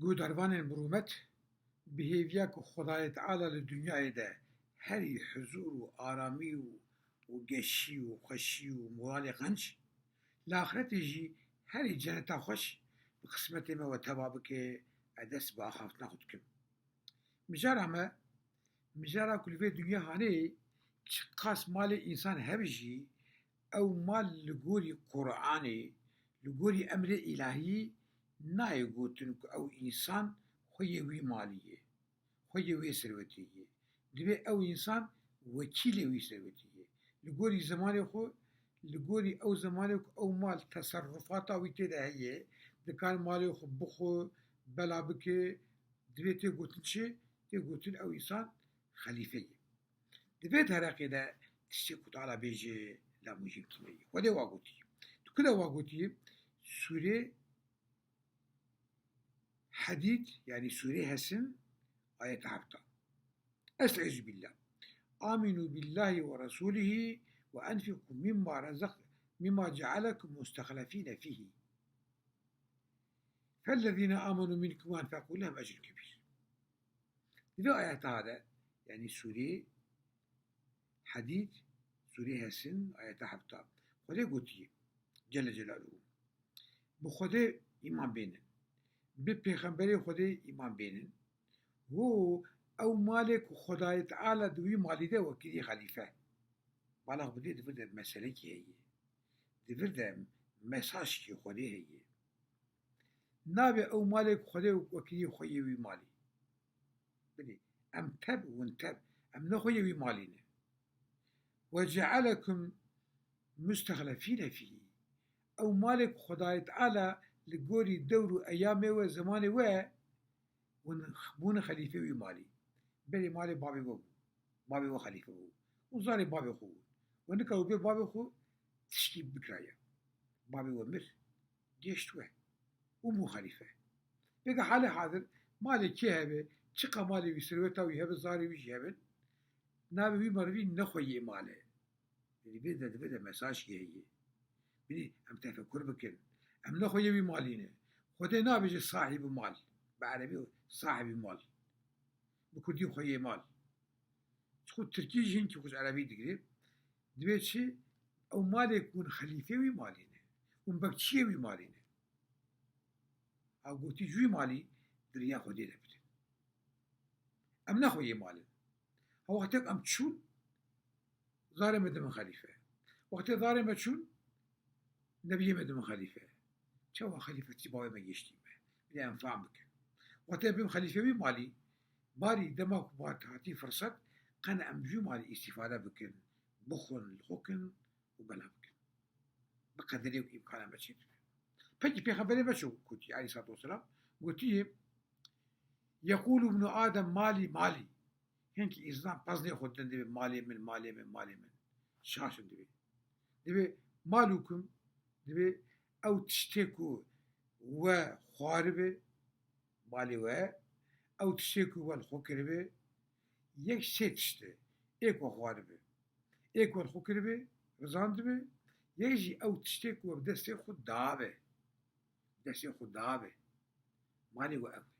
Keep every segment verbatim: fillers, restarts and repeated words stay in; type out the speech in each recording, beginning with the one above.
Guhdarvanên bi rûmet, bi hêviya ku Xwedayê Teala li dinyayê de herî huzûr û aramî û, û geşî û xweşî û moralê qenc, li axretê jî herî ceneta xweş bi qismetê me we teva bike, ez dest bi axaftina xwe dikim. Mijara me, mijara ku li vê dinya hanê çiqas malê însan hebe jî, ew mal li gorî Quranê, li gorî emrê îlahî nayê gotin ku ew însan xweyê wî malî ye, xweyê wê serwetê ye. Divê ew însan wekîlê wî serwetê ye. Li gorî zemanê xwe, li gorî ew zemanê ku ew mal teserrufata wî tê de heye, dikare malê xwe bixwe, bela bike, divê tê gotin çi? Tê gotin ew însan xelîfe ye. Di vê dereqê de tiştê ku Teala bêje, la mujîb kî ye? Xwedê wa gotiye. Tu kide wa gotiye? Sûrê Hedîd, yanî Sûrê Hesin, ayeta hefta. Estaizu billah. Aminu billahi ve rasulihi ve enfiqu mimma razak-, mimma cealekum mustehlefine fihi. Fellezîne amenu minkum ve enfeqû lehum ecrun kebîr. Di vê ayeta de, yanî Sûrê Hedîd, Sûrê Hesin, ayeta hefta, Xwedê gotiye, Celle Celaluhu, bi Xwedê îman bênin, bi pêxemberê Xwedê îman bênin, wo ew malê ku Xwedayê Teala di wî malî de we kiriye xelîfe. Balax bidê di vir de meselekî heye. Di vir de mesajkî Xwedê heye. Nabe ew malê ku Xwedê we kiriye xweyê wî malî. Bidê, em tev, hûn tev. Em ne xweyê wî malî ne. Ve cealekum mustehlefîne fîhî. Ew malê ku Xwedayê Teala li gorî dewr û eyamê we, zemanê we, hûn bûne xelîfê wî malî. Berê malê bavê we bû. Bavê we xelîfe bû. Û zarê bavê xwe bû. We nikar û bê bavê xwe tişkî bikiraya. Bavê we mir. Gêşt we. Û bû xelîfe. Pêka halê hazir malê kê hebe, çiqa malê wî, serweta wî hebe, zarê wî jî hebin, navê wî merivî ne xweyê mal e. Di vê de, di vê de mesajkî heye. Bînî, em tefekur bikin. Em ne xweyê wî malî ne. Xwedê nabêje sahîbî mal. Bi erebî sahîbî mal. Bi kurdî xweyê mal. Çiqû tirkî jî hinkî xwe ji erebî digire. Divê çi? Ew malê ku hûn xelîfê wî malî ne. Hûn bekçiyê wî malî ne. Ew gotî ji wî malî di riya Xwedê de bidin. Em ne xweyê mal in. Ha wextek em çûn, zarê me dibin xelîfe. Wextê zarê me çûn, nebiyê me dibin xelîfe. Çawa xelîfetî bavê me gêştî me? Bile em fehm bikin. Wextê bim xelîfê wî malî, barî dema ku bar hatî firset, qene em ji wî malî îstîfade bikin, bixwin, li xwe kin û bela bikin. Bi qederê û îmkana me çêtir. Pekî Pêxemberê me çi gotiye, aleyhissalatu vesselam? Gotiye, "Yekûlu ibnu Adem malî, malî." Hinkî însan peznê xwe didin, divê malê min, malê min, malê min. Şaş in divê. Divê malukum, divê ew tiştê ku we xwaribe, malê we, ew tiştê ku we li xwe kiribe, yek sê tişt e, ê ku we xwaribe, ê ku we li xwe kiribe, rizandibe, yek jî ew tiştê ku we bi destê xwe dabe, destê xwe dabe. Malê we ew e.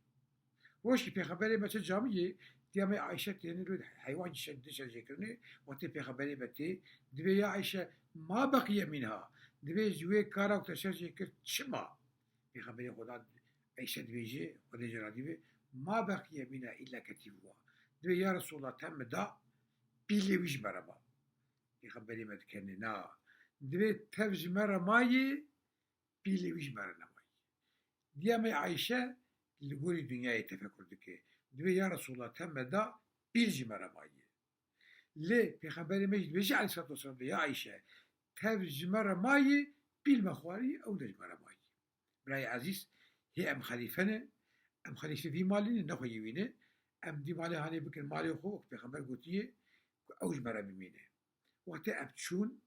Rojkî Pêxemberê me çi camiyê, diya me Ayşe têne li heywan şer-, di şerjê kirine, wextê Pêxemberê me tê, divê ya Ayşe, ma beqiye mînha, divê ji wê kara ku te şerjê kir çi ma? Pêxemberê Xweda Eyşe dibêje, Xwedê jê radî be, "Ma beqiye mîna îlla ketîbuha." Divê ya Resulallah te me da, pîlê wî ji me re ma. Pêxemberê me dikene na. Divê tev ji me re mayê, pîlê wî ji me re nemayê. Diya me Ayşe li gorî dinyayê tefekur dike. Divê ya Resulallah te me da, pîl ji me re mayê. Lê Pêxemberê me jî dibêje aleyhissalatu vesselam, ya Ayşe, tev ji me re mayî, pîl me xwarî, ew de ji me re mayî. Birayê ezîz, hê em xelîfe ne, em xelîfê vî malî ne, ne xweyê wî ne. Em dî malê hanê bikin malê xwe, wek Pêxember gotiye ku ew ji me re bimîne. Wextê em çûn,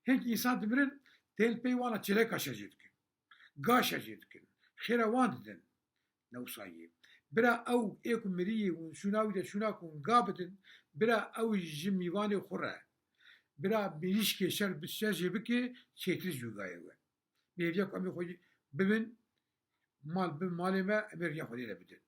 hinkî însan dimirin, tên pey wana çêleka şerjê dikin. Ga şerjê dikin. Xêra wan didin. Ne wisa ye. Bira ew ê ku miriyê hûn şûna wî de şûna ku hûn ga bidin, bira ew ji mîvanê xwe re. Bira mirîşkê şer bi şerjê bike, çêtir ji wî gayê we. Bi hêviya ku em ê xwe bibin, mal bin malê me, em ê riya Xwedê de bidin.